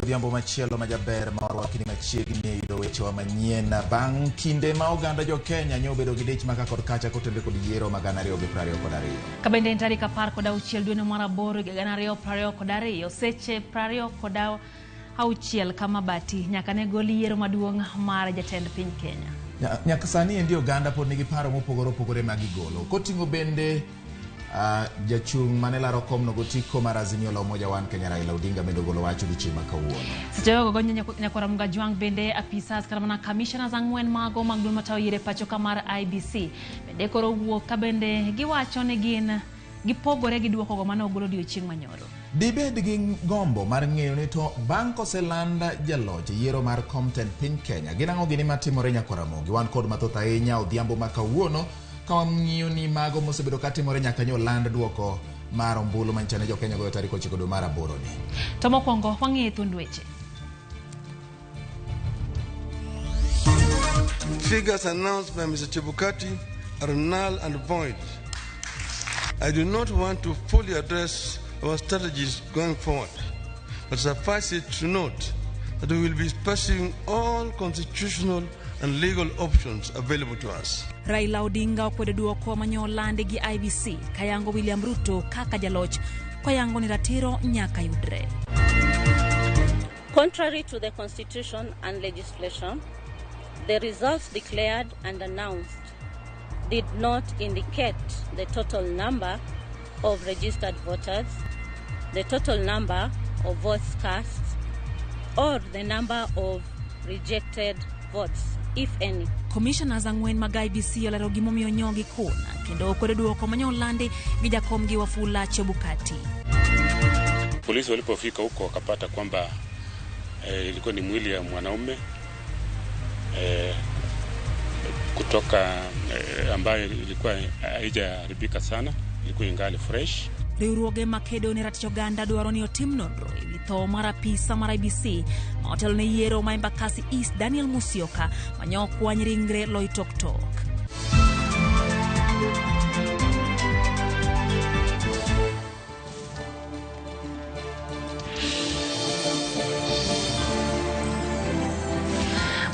Odhiambo machielo ma jaber ma warwakni machiegni e yudo wechewa manyien bang' kinde ma oganda jo Kenya nyo obedo gi dich maka kod kacha kotenore kod yiero ma 2022. Ka bende en tarik 16 dweno mar aboro higa 2022, seche 26 kama Bati nyaka ne gol yiero maduong' mar jatend piny Kenya. Nyaka sani endi oganda pod nigi paro mopogore opogore ma gigolo. Koting'o bende jachung' mane laro komno gotiko mar Azimio la Umoja One Kenya Raila Odinga bende ogolo wach odiochieng' ma kawuono. Seche go gonyo nyakwara Mgajwang' bende apisas kata mana commissioners ang'wen mago mag duol matayo yiero e pacho ka mar IBC bende koro wuok ka bende giwacho ni gin gipogore gi duokogo mane ogol odiochieng' manyoro. Dibed gi gombo mar ng'eyo ni to bang' koseland jaloch e yiero mar kom tend piny Kenya, gin ang'o gini matimore nyakwara Ramogi? Wan kod mathoth ahinya odhiambo ma kawuono ka wang'iyo ni mago mosebedo katimore nyaka nyo land duoko mar ombulu manyicha ne jo-Kenya goyo tarik 9 dwe mar aboro ni. To mokwongo wang'iyo thund weche. Figures announced by Mr. Chebukati are null and void. I do not want to fully address our strategies going forward, but suffice it to note that we will be pursuing all constitutional and legal options available to us. Raila Odinga okwedo duoko manyolandi gi IBC kayango William Ruto kaka jaloch koyango ni ratiro nyaka yudre. Contrary to the Constitution and legislation, the results declared and announced did not indicate the total number of registered voters, the total number of votes cast, or the number of rejected votes, if any. Commissioners ang'wen mag IBC olero gimomiyo nyogi kuna kendo okwedo duoko manyolandi gi jakomgi Wafula Chebukati. Polisi walipofika huko wakapata kwamba ilikuwa ni mwili ya mwanaume kutoka ambayo ilikuwa haijaharibika sana, ilikuwa ingali fresh. Riwruoge makedo ne ratich oganda dwaro ni otim nonro ewi tho mar apisa mar IBC ma otelo ne yiero ma Embakasi East Daniel Musyoka manyo okwany ringre Loitoktok.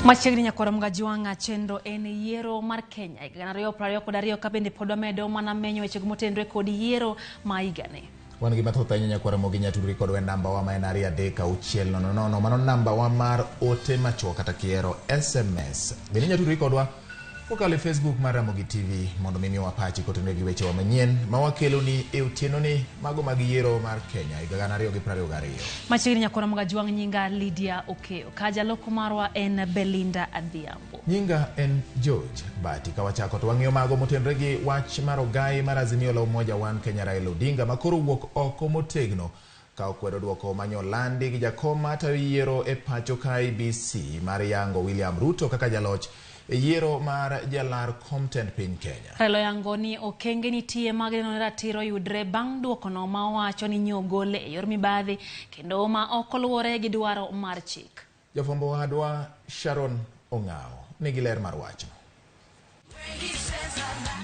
Machiegni nyakwara Mgajwang'a, chenro en yiero mar Kenya higa 2022 ka bende pod wamedo mana menyo weche motenore kod yiero ma higani. Wan gi mathoth ahinya nyakwara Ramogi nyatudri kodwa e namba wa ma en 23600, mano namba wa mar ote machuok kata kiero SMS. Bende nyatudri kodwa kokalo e Facebook mar Ramogi TV mondo mi miwa pachi kotenore gi wechewa manyien ma wakeloni e otieno ni mago mag yiero mar Kenya higa 2022. Machiegni nyakwara Mgajwang', nyinga Lydia Okeyo, ka jaloko marwa en Belinda Adhiambo. Nyinga en George Bati. Ka wachako to wang'iyo mago motenore gi wach mar ogai mar Azimio la Umoja One Kenya Raila Odinga ma koro wuok oko motegno ka okwedo duoko manyolandi gi jakom matayo yiero e pacho ka IBC mar yango William Ruto kaka jaloch e yiero mar jalar kom tend piny Kenya. Raila oyango ni okenge nitie mag neno ni ratiro yudre bang' duokono ma owacho ni nyogol e yor mibadhi kendo ma ok oluwore gi dwaro mar chik. Jafwambo wadwa Sharon Ong'ao nigi ler mar wachno.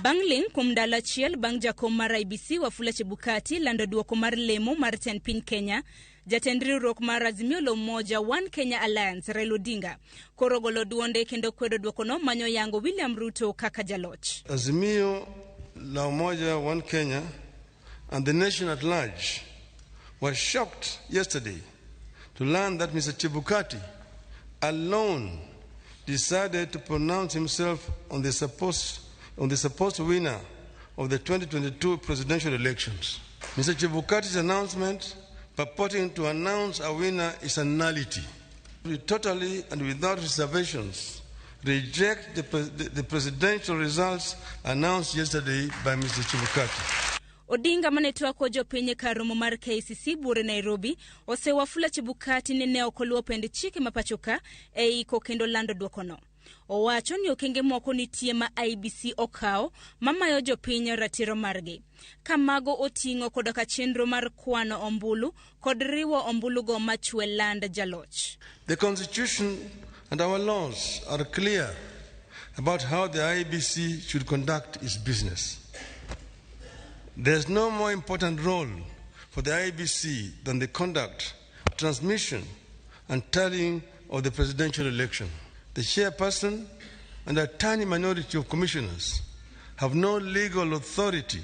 Bang' ling' kuom ndalo achiel bang' jakom mar IBC Wafula Chebukati lando duoko mar lemo mar tend piny Kenya, jatend riwruok mar Azimio la Umoja One Kenya Alliance Raila Odinga koro golo duonde kendo kwedo duokono manyo yango William Ruto kaka jaloch. Azimio la Umoja One Kenya and the nation at large was shocked yesterday to learn that Mr. Chebukati alone decided to pronounce himself on the supposed winner of the 2022 presidential elections. Mr. Chebukati's announcement purporting to announce a winner is a nullity. We totally and without reservations reject the presidential results announced yesterday by Mr. Chebukati. Odinga mane twako jopiny kar romo mar KCC buore Nairobi osewafula Chebukati ni ne ok oluwo pend chike ma pacho ka e iko kendo lando duokono. Owacho ni okenge moko nitie ma IBC okawo mamayo jopiny ratiro margi. Ka mago oting'o koda ka chenro mar kwano ombulu kod riwo ombulugo machwe land jaloch. The Constitution and our laws are clear about how the IBC should conduct its business. There's no more important role for the IBC than the conduct, transmission, and tallying of the presidential election. The chairperson and a tiny minority of commissioners have no legal authority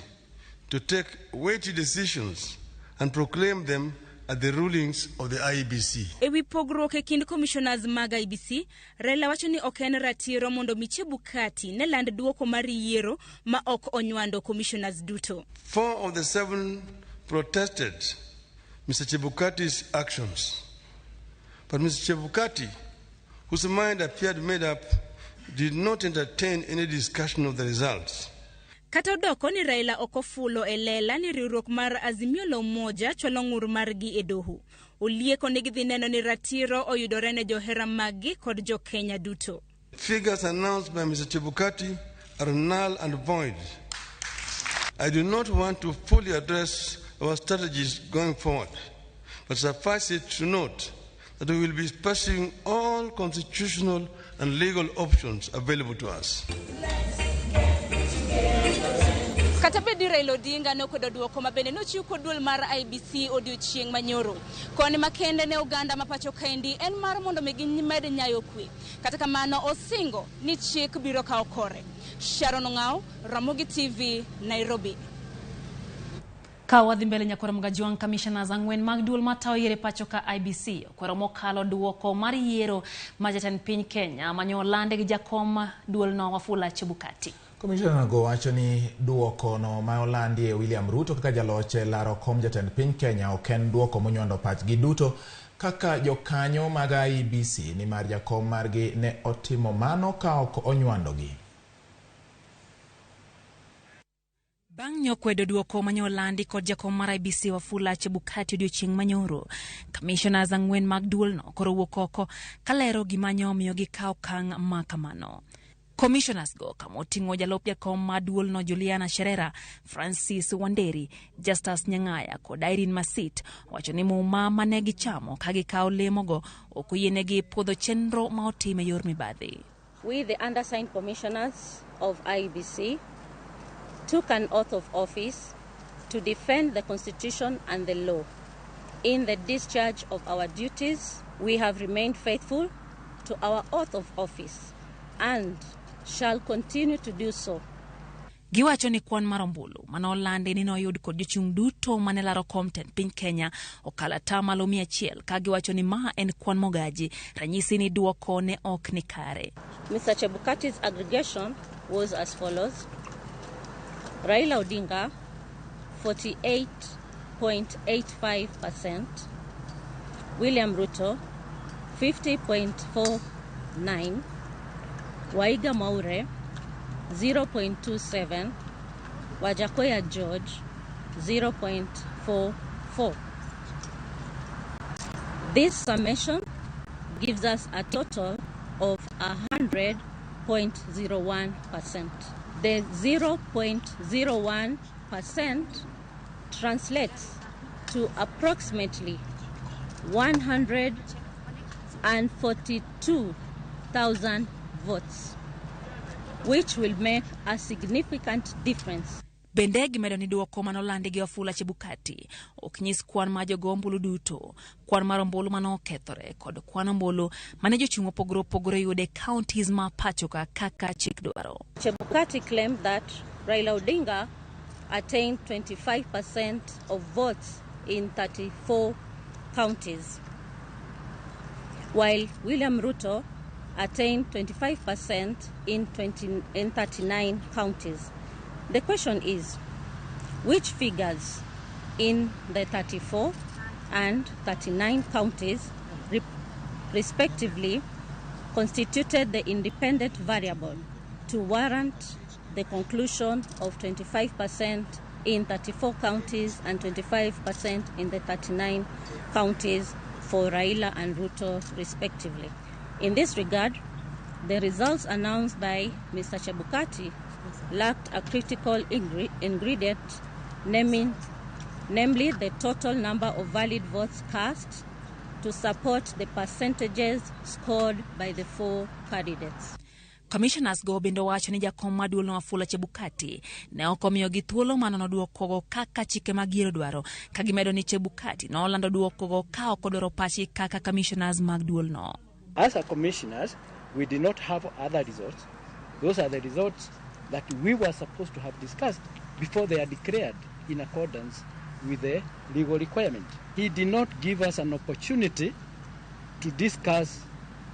to take weighty decisions and proclaim them at the rulings of the IEBC. Ewi pogruok e kind commissioners mag IEBC, Raila wacho ni ok en ratiro mondo mi Chebukati ne land duoko mar yiero ma ok onywando commissioners duto. 4 of the 7 protested Mr. Chebukati's actions. But Mr. Chebukati, whose mind appeared made up, did not entertain any discussion of the results. Kata odoko ni Raila ok ofulo e lela ni riwruok mar Azimio la Umoja chwalo ng'ur margi e doho. Olieko ni gidhi neno ni ratiro oyudore ne johera maggi kod jo Kenya duto. Figures announced by Mr. Chebukati are null and void. I do not want to fully address our strategies going forward, but suffice it to note that we will be pursuing all constitutional and legal options available to us. Kata bed ni Raila Odinga ne okwedo duoko ma bende nochiw kod duol mar IEBC odiochieng' manyoro. Koni makende ne oganda ma pacho kaendi en mar mondo mi gimed nyayo kwe. Kata kamano osingo ni chik biro kawo kore. Sharon Ong'ao, Ramogi TV, Nairobi. Ka wadhi mbele nyakwar Mgajwang', commissioners ang'wen mag duol matayo yiero e pacho ka IEBC okwero mokalo duoko mar yiero ma jatend piny Kenya manyo olandi gi jakom duolno Wafula Chebukati. Commissioner go wacho ni duoko no ma olandie William Ruto kaka jaloch e laro kom jatend piny Kenya ok en duoko monywando pachgi duto kaka jokanyo mag IEBC nimar jakom margi ne otimo mano ka ok onywandogi. Bang' nyokwedo duoko mane olandi kod jakom mar IEBC Wafula Chebukati odiochieng' manyoro, commissioners ang'wen mag duolno koro wuok oko kalero gima ne omiyo gikawo okang' ma kamano. Commissioners go kama oting'o jalup jakom mar duolno Juliana Cherera, Francis Wanderi, Justus Nyang'aya kod Irene Masit wacho ni muma mane gichamo ka gikawo lemogo ok oyienegi puodho chenro ma otim e yor mibadhi. We, the undersigned commissioners of IEBC, took an oath of office to defend the Constitution and the law. In the discharge of our duties, we have remained faithful to our oath of office and shall continue to do so. Giwacho ni kwan mar ombulu mane olandi ni noyud kod jochung' duto mane laro kom tend piny Kenya okalo atamalo 100 ka giwacho ni ma en kwan mogaji, ranyisi ni duoko ne ok ni kare. Mr. Chebukati's aggregation was as follows. Raila Odinga, 48.85%, William Ruto, 50.49%, Waihiga Mwaure, 0.27, Wajackoyah George, 0.44. This summation gives us a total of 100.01%. The 0.01% translates to approximately 142,000 votes, which will make a significant difference. Bende gimedo ni duoko manolandi gi Wafula Chebukati ok nyis kwan mar jogo ombulu duto, kwan mar ombulu mane okethore kod kwan ombulu mane jochung' opogore opogore oyudo e counties ma pacho ka kaka chik dwaro. Chebukati claimed that Raila Odinga attained 25% of votes in 34 counties, while William Ruto attained 25% in 39 counties. The question is, which figures in the 34 and 39 counties respectively constituted the independent variable to warrant the conclusion of 25% in 34 counties and 25% in the 39 counties for Raila and Ruto respectively? In this regard, the results announced by Mr. Chebukati lacked a critical ingredient, namely the total number of valid votes cast to support the percentages scored by the four candidates. Commissioners go bende owacho ni jakom mar duolno Wafula Chebukati ne ok omiyogi thuolo mar nono duokogo kaka chike mag yiero dwaro, ka gimedo ni Chebukati nolando duokogo ka ok odwaro pachgi kaka commissioners mag duolno. As a commissioners, we did not have other results. Those are the results that we were supposed to have discussed before they are declared in accordance with the legal requirement. He did not give us an opportunity to discuss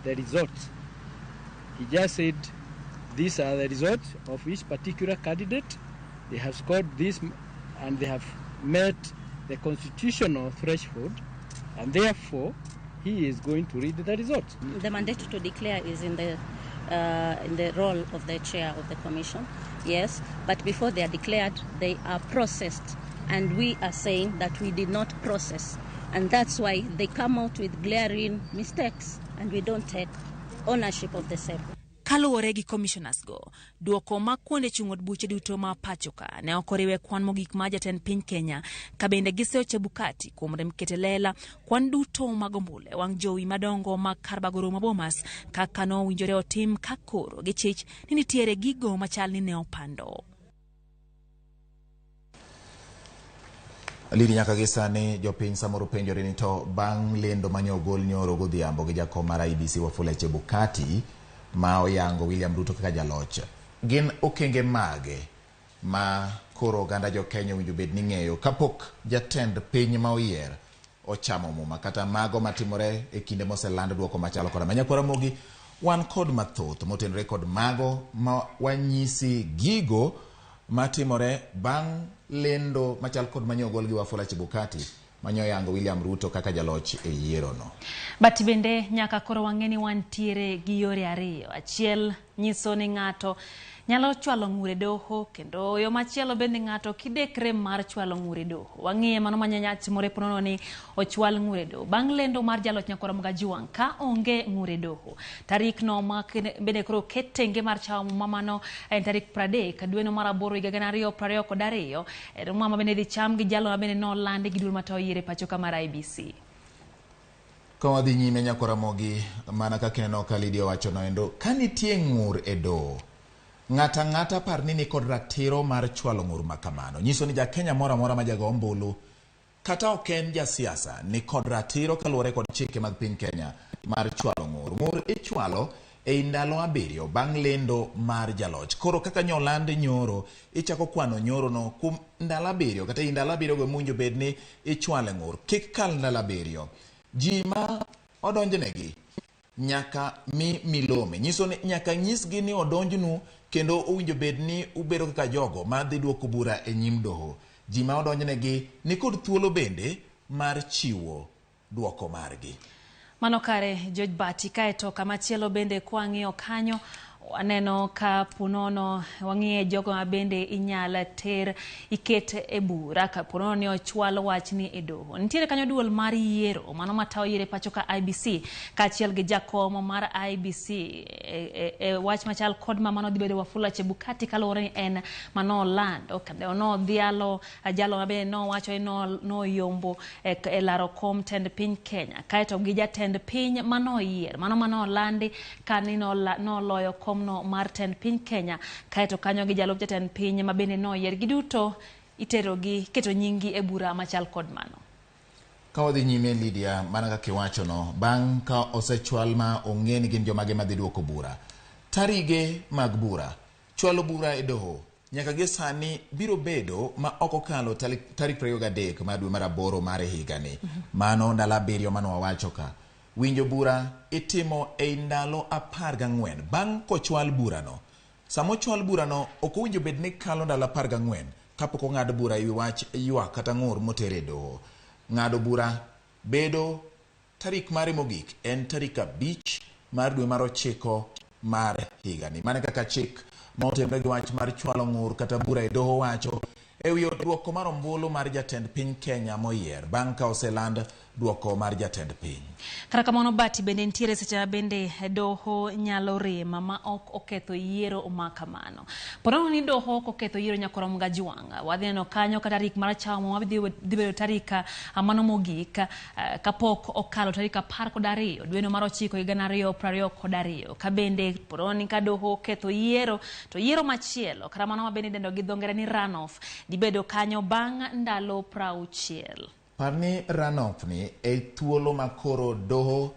the results. He just said, these are the results of each particular candidate. They have scored this and they have met the constitutional threshold, and therefore he is going to read the results. The mandate to declare is in the role of the chair of the commission, yes, but before they are declared, they are processed, and we are saying that we did not process, and that's why they come out with glaring mistakes, and we don't take ownership of the same. Kaluwore gi commissioners go, duoko mag kuonde chung' od buche duto ma pacho ka ne ok oriwe kwan mogik mar jatend piny Kenya, ka bende giseyo Chebukati kuom rem keto e lela kwan duto mag ombulu e wang' jowi madongo mag kar bago romo Bomas kaka nowinjore otim ka koro gichich ni nitiere gigo machal ni ne opando. Lili, nyaka gi sani jopiny samoro penjore ni to bang' lendo mane ogol nyoro godhiambo gi jakom mar IEBC Wafula Chebukati ma oyango William Ruto kaka jaloch, gin okenge mage ma koro oganda jo Kenya owinjo bed ni ng'eyo kapok jatend piny ma oyier ochamo muma kata mago matimore e kinde moseland duoko machalo koda ma? Nyakwara Ramogi, wan kod mathoth motenore kod mago ma wanyisi gigo matimore bang' lendo machal kod mane ogol gi Wafula Chebukati mane oyango William Ruto kaka jaloch e yiero no. But bende nyaka koro wang'e ni wantiere gi yore ariyo. Achiel nyiso ni ng'ato nyalo chwalo ng'ur e doho, kendo yo machielo bende ng'ato kidekre mar chwalo ng'ur e doho. Wang'iye mano manyanya timore ponono ni ochwal ng'ur e doho. Bang' lendo mar jaloch Nyakwar Ramogi Ajwang' ka onge ng'ur e doho, tarik no ma bende koro oket tenge mar chamo muma mano en tarik 30 dweno mar 8 higa 2022, en muma ma bende dhi cham gi jalo ma bende nolandi gi duol matayo yiero e pacho ka mar IEBC. Ka wadhi nyime Nyakwar Ramogi, mana kaka ineno ka Lydia owacho noendo, ka nitie ng'ur e doho, ng'ata ang'ata par ni nikod ratiro mar chwalo ng'ur ma kamano. Nyiso ni ja Kenya moro amora ma jago ombulu kata ok en jasiasa ni kod ratiro kaluwore kod chike mag piny Kenya mar chwalo ng'ur. Ng'ur ichwalo ei ndalo 7 bang' lendo mar jaloch. Koro kaka nyoland nyoro, ichako kwano nyoro no kuom ndalo 7, kata ei ndalo 7 go mowinjo bed ni ichwale ng'ur. Kik kal ndalo 7. Ji ma odonjnegi nyaka mi milome. Nyiso ni nyaka nyisgi ni odonjnu kendo owinjo bed ni ubedo kaka jogo ma dhi duoko bura e nyim doho. Ji ma odonjnegi nikod thuolo bende mar chiwo duoko margi. Mano kare George Bati. Kaeto kamachielo bende kwang'iyo kanyo waneno ka punono wang'iye jogo ma bende inyal ter iket e bura ka punono ni ochwal wachni e doho. Nitiere kanyo duol mar yiero mano matayo yiero e pacho ka IEBC kaachiel gi jakom mar IEBC e wach machal kod ma mano dhi bedo Wafula Chebukati kaluwore ni en manolando kendo nodhialo jalo ma bende nowacho ni noyombo e laro kom tend piny Kenya, kaeto gi jatend piny manoyier mano manolandi kani noloyo kom no mar tend piny Kenya, kaeto kanyo gi jalup jatend piny ma bende noyier. Giduto iterogi keto nyinggi e bura machal kod mano. Ka wadhi nyime Lydia, mana kaka iwacho no, bang' ka osechwal ma ong'e ni gin jomage madhi duoko bura, tarige mag bura, chwalo bura e doho nyaka gi sani biro bedo ma ok okalo tarik 23 mar dwe mar 8 mar higani. Mano ndalo 7 mano wawacho ka. Winjo bura itimo ei ndalo 14 bang' kochwal burano. Sama ochwal burano ok owinjo bed ni kalo ndalo 14 kapok ong'ad bura ewi wach ywak kata ng'ur moter e doho. Ng'ado bura bedo tarik mare mogik en tarik 5 mar dwe mar 9 mar higani. Mana kaka chik ma otenore gi wach mar chwalo ng'ur kata bura e doho wacho ewi duoko mar ombulu mar jatend piny Kenya moyier bang' ka oseland duoko mar jatend piny. Kata kamano Bati bende nitiere seche bende doho nyalo rem ma ok oketho yiero ma kamano. Ponono ni doho ok oketho yiero nyakoro Mgajwang'. Wadhi neno kanyo ka tarik mar chamo wadhi bedo tarik mano mogik kapok okalo tarik 12 dweno mar 9 higa 2022. Ka bende ponono ni ka doho oketho yiero to yiero machielo kata mano ma bende idendo gi dho ngere ni runoff dibedo kanyo bang' ndalo 60. Par ni runoff ni e thuolo ma koro doho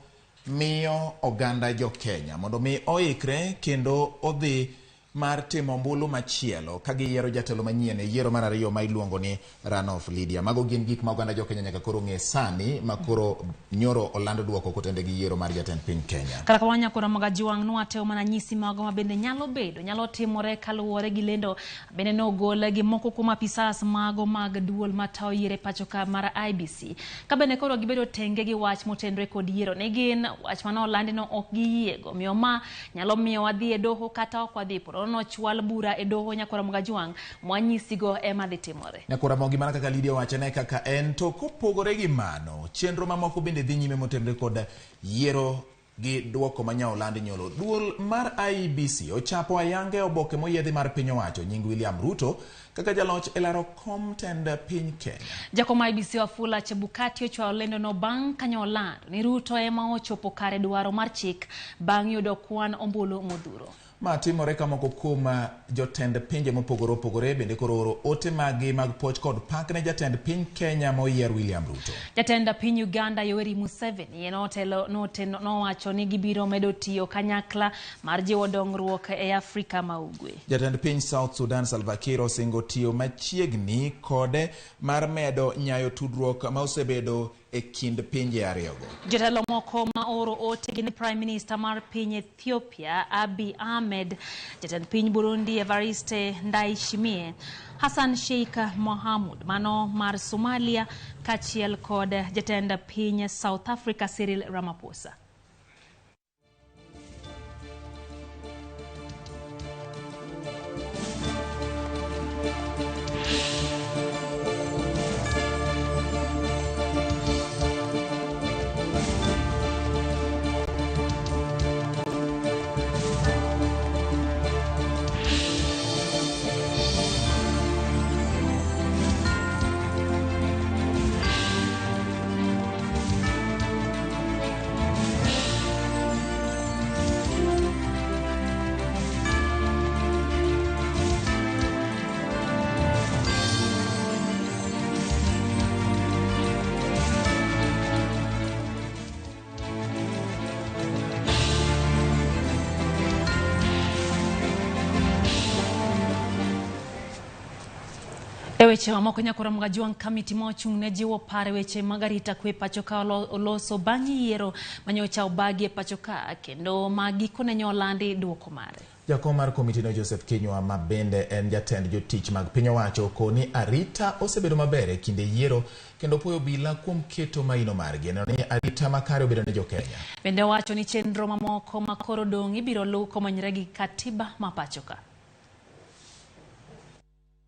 miyo oganda jo Kenya mondo mi oikre kendo odhi mar timo ombulu machielo ka giyiero jatelo manyien e yiero mar ariyo ma iluongo ni runoff. Lydia, mago gin gik ma oganda jo Kenya nyaka koro ng'e sani ma koro nyoro olando duoko kotende gi yiero mar jatend piny Kenya. Kata kamano nyakoro Mgajwang' nwateo mana nyisi mago ma bende nyalo bedo nyalo timore kaluwore gi lendo bende nogol gi moko kuom apisas mago mag duol matayo yiero e pacho ka mar IEBC. Ka bende koro gibedo tenge gi wach motenore kod yiero ne gin wach mane olandi no ok giyiego. Omiyo ma nyalo miyo wadhi e doho kata ok wadhi poro nochwal bura e doho nyakoro Mgajwang' mwanyisigo ema dhi timore. Nyakoro Ramogi, mana kaka Lydia owachone kaka en to kopogore gi mano chenro mamoko bende dhi nyime motenore kod yiero gi duoko manya olandi nyoro. Duol mar IEBC ochapo ayanga e oboke moyiedhi mar piny owacho nying William Ruto kaka jaloch e laro kom tend piny Kenya. Jakom IEBC Wafula Chebukati ochwalo lendo no bang' kanyo olando ni Ruto ema ochopo kare dwaro mar chik bang' yudo kwan ombulu modhuro. Ma timore ka moko kuom jotend pinje mopogore opogore bende koro oro ote maggi mag puoch kod pak ne jatend piny Kenya moyier William Ruto. Jatend piny Uganda Yoweri Museveni nowacho ni gibiro medo tiyo kanyakla mar jiwo dongruok e Afrika ma Ugwe. Jatend piny South Sudan Salva Kiir osingo tiyo machiegni kode mar medo nyayo tudruok ma osebedo e kind pinje ariyogo. Jotelo moko ma oro ote gin Prime Minister mar piny Ethiopia Abiy Ahmed, jatend piny Burundi Evariste Ndayishimiye, Hassan Sheikh Mohamud mano mar Somalia kaachiel kod jatend piny South Africa Cyril Ramaphosa. E weche mamoko nyakoro Mgajwang', kamiti ma ochung' ne jiwo paro e weche mag arita kwe pacho ka oloso bang' yiero manyocha obagi e pacho ka kendo ma gikone ne olandi duoko mare. Jakom mar komitino Joseph Kinyua ma bende en jatend jotich mag piny owacho koni arita osebedo maber e kinde yiero kendo puoyo obila kuom keto maino margi neno ni arita makare obedo ne jo-Kenya. Bende owacho ni chenro mamoko ma koro dong' ibiro luw komanyore gi katiba ma pacho ka.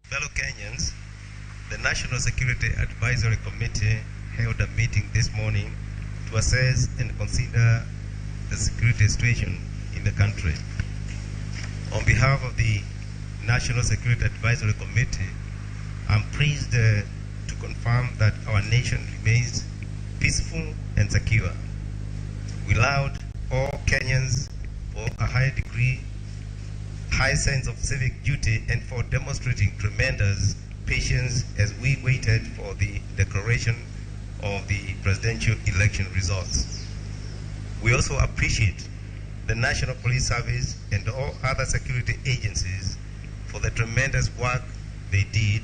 Fellow Kenyans, the National Security Advisory Committee held a meeting this morning to assess and consider the security situation in the country. On behalf of the National Security Advisory Committee, I'm pleased to confirm that our nation remains peaceful and secure. We laud all Kenyans for a high sense of civic duty and for demonstrating tremendous patience as we waited for the declaration of the presidential election results. We also appreciate the National Police Service and all other security agencies for the tremendous work they did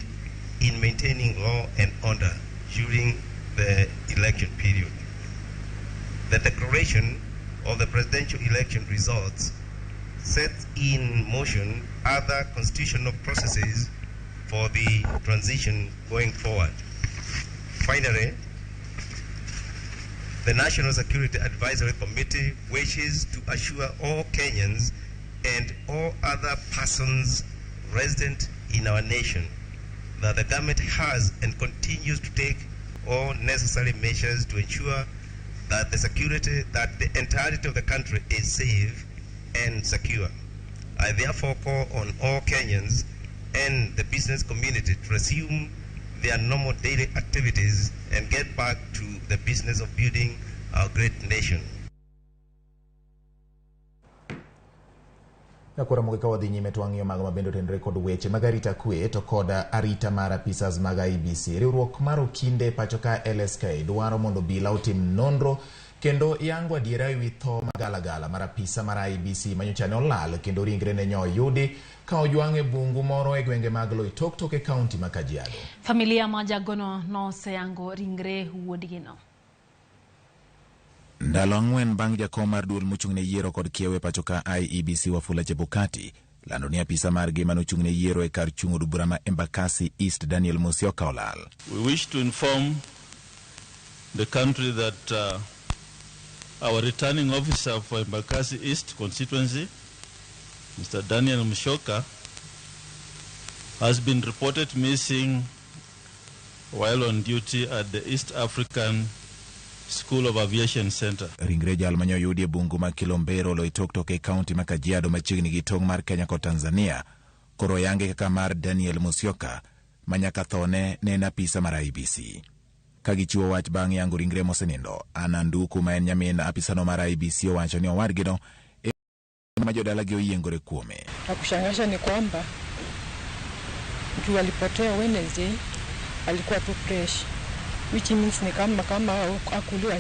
in maintaining law and order during the election period. The declaration of the presidential election results sets in motion other constitutional processes for the transition going forward. Finally, the National Security Advisory Committee wishes to assure all Kenyans and all other persons resident in our nation that the government has and continues to take all necessary measures to ensure that the security, that the entirety of the country is safe and secure. I therefore call on all Kenyans and the business community to resume their normal daily activities and get back to the business of building our great nation. Nyakora mogi ka wadhi nyime to wang'iyo mago mabende otenore kod weche mag arita kwe to kod arita mar apisas mag IEBC. Riwruok mar okinde pacho ka LSK dwaro mondo obila otim nonro kendo yango adiera ewi tho magalagala mar apisa mar IEBC manyocha ne olal kendo ringre ne nyo oyudi ka ojwang' e bungu moro e gwenge mag Loitoktok e kaunti ma Kajiado. Familia ma jagono noseyango ringre wuodgino. Ndalo 4 bang' jakom mar duol mochung' ne yiero kod kiewo e pacho ka IEBC Wafula Chebukati lando ni apisa margi manochung' ne yiero e kar chung' od bura ma Embakasi East Daniel Musyoka olal. We wish to inform the country that our returning officer for Embakasi East constituency, Mr. Daniel Musyoka, has been reported missing while on duty at the East African School of Aviation Center. Ringre jal mane oyudi e bungu ma Kilombero Loitoktok e kaunti ma Kajiado machiegni gi tong' mar Kenya kod Tanzania koro oyange kaka mar Daniel Musyoka ma nyaka thone ne en apisa mar IEBC. Ka gichiwo wach bang' yango ringre mosenindo, Anna Nduku ma en nyamin apisano mar IEBC owacho ni owadgino ema jodalagi oyiengore kuome. La kushangaza ni kwamba juu alipotea Wednesday alikuwa tu fresh, which means ni kama akuliwa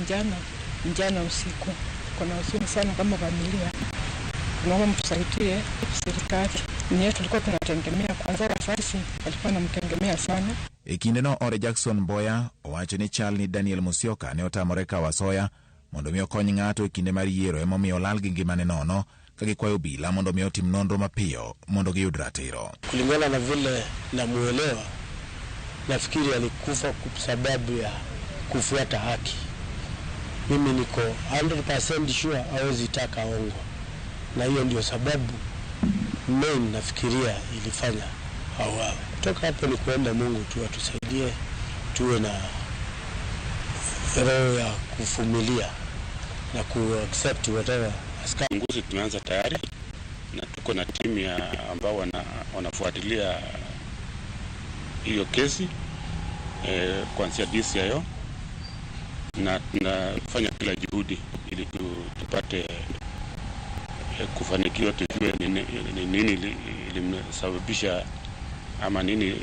njana usiku. Kuna huzuni sana kama familia, tunaomba mtusaidie serikali. Ni tulikuwa tunategemea kwanza, wazazi walikuwa wanamtegemea sana. E kindeno Ore Jackson Mboya owacho ni chal ni Daniel Musyoka ne otamore kawo asoya mondo mi okony ng'ato e kinde mar yiero emomiyo olal gi ngimane nono ka gikwayo obila mondo mi otim nonro mapiyo mondo giyud ratiro. Kulingana na vile namuelewa, nafikiri alikufa kwa sababu ya kufuata haki. Mimi niko 100% sure hawezi taka ongo, na hiyo ndio sababu main nafikiria ilifanya auawe. Kutoka hapo ni kuomba Mungu tu atusaidie, tuwe na roho ya kuvumilia na ku accept whatever. Uchunguzi tumeanza tayari na tuko na timu ya ambao wanafuatilia hiyo kesi kuanzia DCIO, na tunafanya kila juhudi ili tupate kufanikiwa, tujue ni nini ilimsababisha ama nini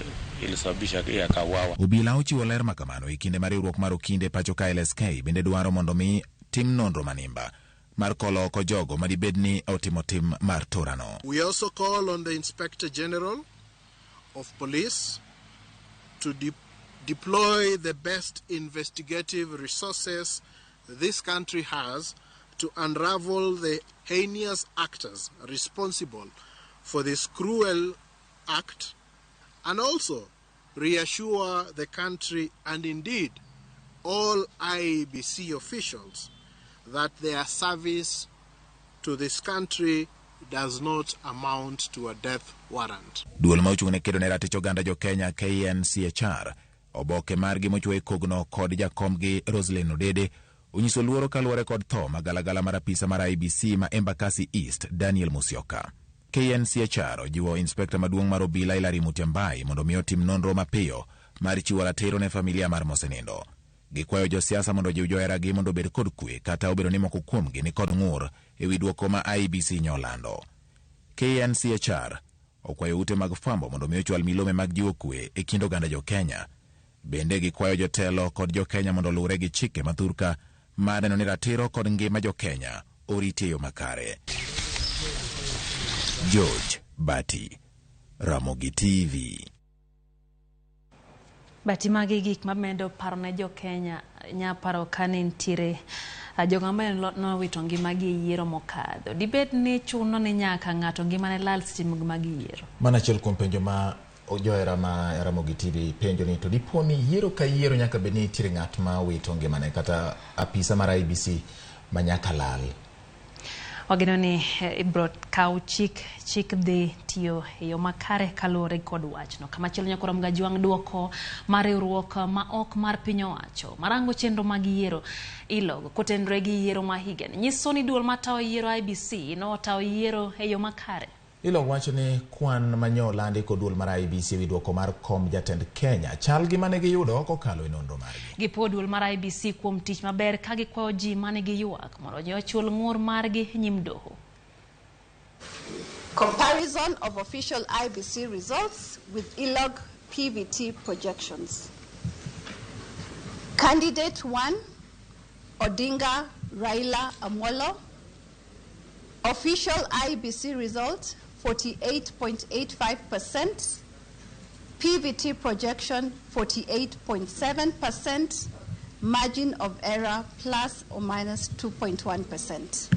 ilisababisha yeye akauawa. Obila ochiwo ler makamano e kinde mar riwruok mar okinde pacho ka LSK bende dwaro mondo mi tim nonro manimba mar kolo oko jogo madibed ni otimo tim mar torano. We also call on the Inspector General of Police to deploy the best investigative resources this country has to unravel the heinous actors responsible for this cruel act, and also reassure the country and indeed all IEBC officials that their service to this country does not amount to a death warrant. Duol ma ochung' ne kedo ne ratich oganda jo Kenya KNCHR oboke margi mochwe e kogno kod jakomgi Roselyn Odede onyiso luoro kaluwore kod tho magalagala mar apisa mar IEBC ma Embakasi East Daniel Musyoka. KNCHR ojiwo inspekta maduong' mar obila Hilary Mutyambai mondo mi otim nonro mapiyo mar chiwo ratiro ne familia mar mosenindo. Gikwayo josiasa mondo ojiw joheragi mondo obed kod kwe kata obedo ni moko kuomgi ni kod ng'ur ewi duoko ma IEBC nyolando. KNCHR okwayo ute mag fwambo mondo mi ochwal milome mag jiwo kwe e kind oganda jo Kenya. Bende gikwayo jotelo kod jo Kenya mondo oluwre gi chike mathurka mar neno ni ratiro kod ngima jo Kenya oriti e yo makare. George Bati, Ramogi TV. Bati magi gik mamedo paro ne jo Kenya nya paro kane nitiere jogo ma nowito ngimagi e yiero mokadho. Dibed ni chuno ni nyaka ng'ato ngimane lal seche mag yiero? Mano achiel kuom penjo ma johera ma Ramogi TV penjo ni to dipo ni yiero ka yiero nyaka bed ni nitiere ng'at ma wito ngimane kata apisa mar IEBC ma nyaka lal. Wageno ni ibro kaw chik chik dhi tiyo e yo makare kaluwore kod wachno. Kamachielo nyakoro Mgajwang' duoko mar riwruok ma ok mar piny owacho marango chenro mag yiero ILOG kotenore gi yiero ma higani nyiso ni duol matayo yiero IEBC notayo yiero e yo makare. ILOG wacho ni kwan manyo olandi kod duol mar IEBC ewi duoko mar kom jatend Kenya chal gi mane giyudo kokalo e nonro margi. Gipuo duol mar IEBC kuom tich maber ka gikwayo ji mane giywak mondo ji ochul ng'ur margi nyim doho. Comparison of official IEBC results with ILOG PVT projections. Candidate 1, Odinga Raila Amolo. Official IEBC result 48.85%, PVT projection 48.7%, margin of error plus or minus 2.1%.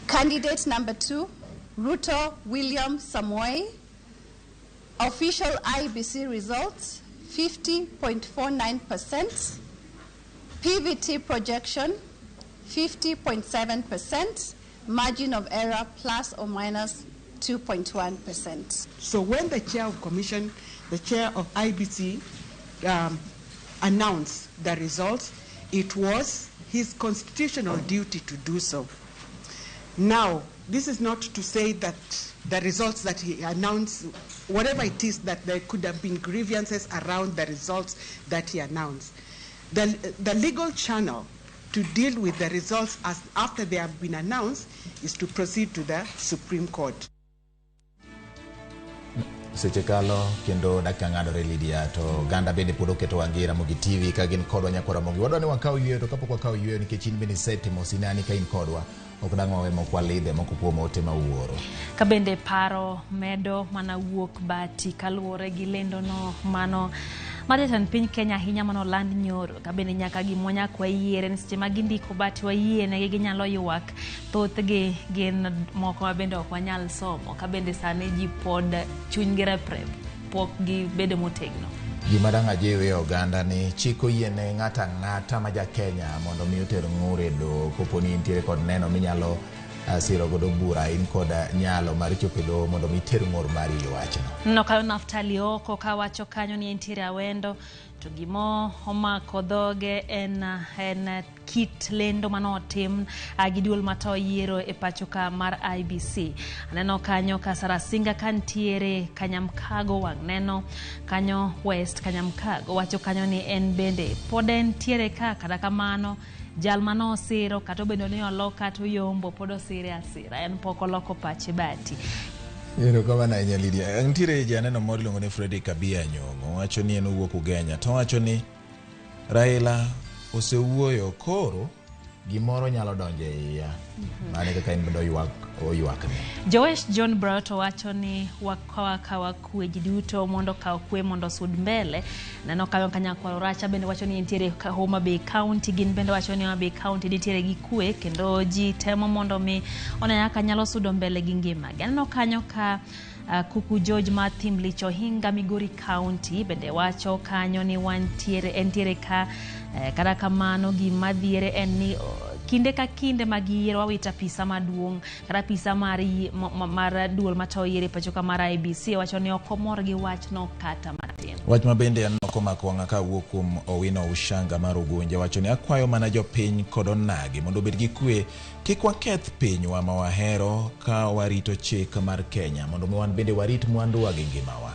Candidate number 2, Ruto William Samoei. Official IEBC results 50.49%, PVT projection 50.7%, margin of error plus or minus 2.1%. So when the chair of commission, the chair of IEBC announced the results, it was his constitutional duty to do so. Now, this is not to say that the results that he announced, whatever it is, that there could have been grievances around the results that he announced. The legal channel to deal with the results as after they have been announced is to proceed to the Supreme Court. Seche kalo kendo dakika ng'adore Lydia, to oganda bende pod oketo wang'gi e Ramogi TV ka gin kodwa nyakwa Ramogi. Wadwa ni wakaw yweyo, to kapok wakaw yweyo nikech in bende isetimo sinani ka in kodwa, ok dang' wawe mok walidhe moko kuom ote ma uoro. Ka bende paro medo mana wuok bati kaluwore gi lendono mano mar jatend piny Kenya ahinya mano land nyoro. Ka bende nyaka gimwa nyaka wayiere ni seche ma gindiko bati wayienegi ginyalo ywak, thothgi gin moko ma bende ok wanyal somo. Ka bende sani ji pod chunygi reprep, pok gibedo motegno. Gima dang' ajiw e oganda ni chik oyiene ng'ato ang'ata ma ja Kenya mondo mi oter ng'ur e doho kopo ni intiere kod neno minyalo siro godo bura, in kod nyalo mar chopo e doho mondo mi iter ng'ur mari e wachno. Neno kanyo Naftali Oko kawacho kanyo ni entiere Awendo, to gimo omako dhoge en kit lendo manotim gi duol matayo yiero e pacho ka mar IEBC. Aneno kanyo ka Sarasinga kantiere Kanyamkago wang' neno kanyo West Kanyamkago wacho kanyo ni en bende pod entiere ka, kata kamano jal manosiro kata obedo ni olok kata oyombo pod osire asira, en pok oloko pache bati. Erokamano ahinya Lydia. Nitiere janeno moro iluongo ni Fredrick Kabia Nyong'o, wacho ni en owuok Ugenya, to owacho ni Raila osewuoyo koro gimoro nyalo donjo e iya. Mano kaka en bende oywakne. Joesh John Brot wacho ni wakawa kwe ji duto mondo okaw kwe mondo osud mbele. Neno kanyo ka Nyakwar Oracha bende wacho ni entiere Homa Bay County, gin bende wacho ni Homa Bay County nitiere gi kwe kendo ji temo mondo mi one kaka nyalo sudo mbele gi ngimagi. Aneno kanyo ka Kuku George ma Thimlich Ohinga Migori County bende wacho kanyo ni wantiere entiere ka kata kamano gima dhiere en ni kinde ka kinde mag yiero wawito apisa maduong' kata apisa mar duol matayo yiero e pacho ka mar IEBC wacho ni ok omor gi wachno kata matin. Wach ma bende aneno komako wang'a kawuok kuom Owino Ushanga mar Ugunja wacho ni akwayo mana jopiny kod onagi mondo obed gi kwe, kik waketh pinywa ma wahero ka warito chik mar Kenya mondo mi wan bende warit mwanduwa gi ngimawa.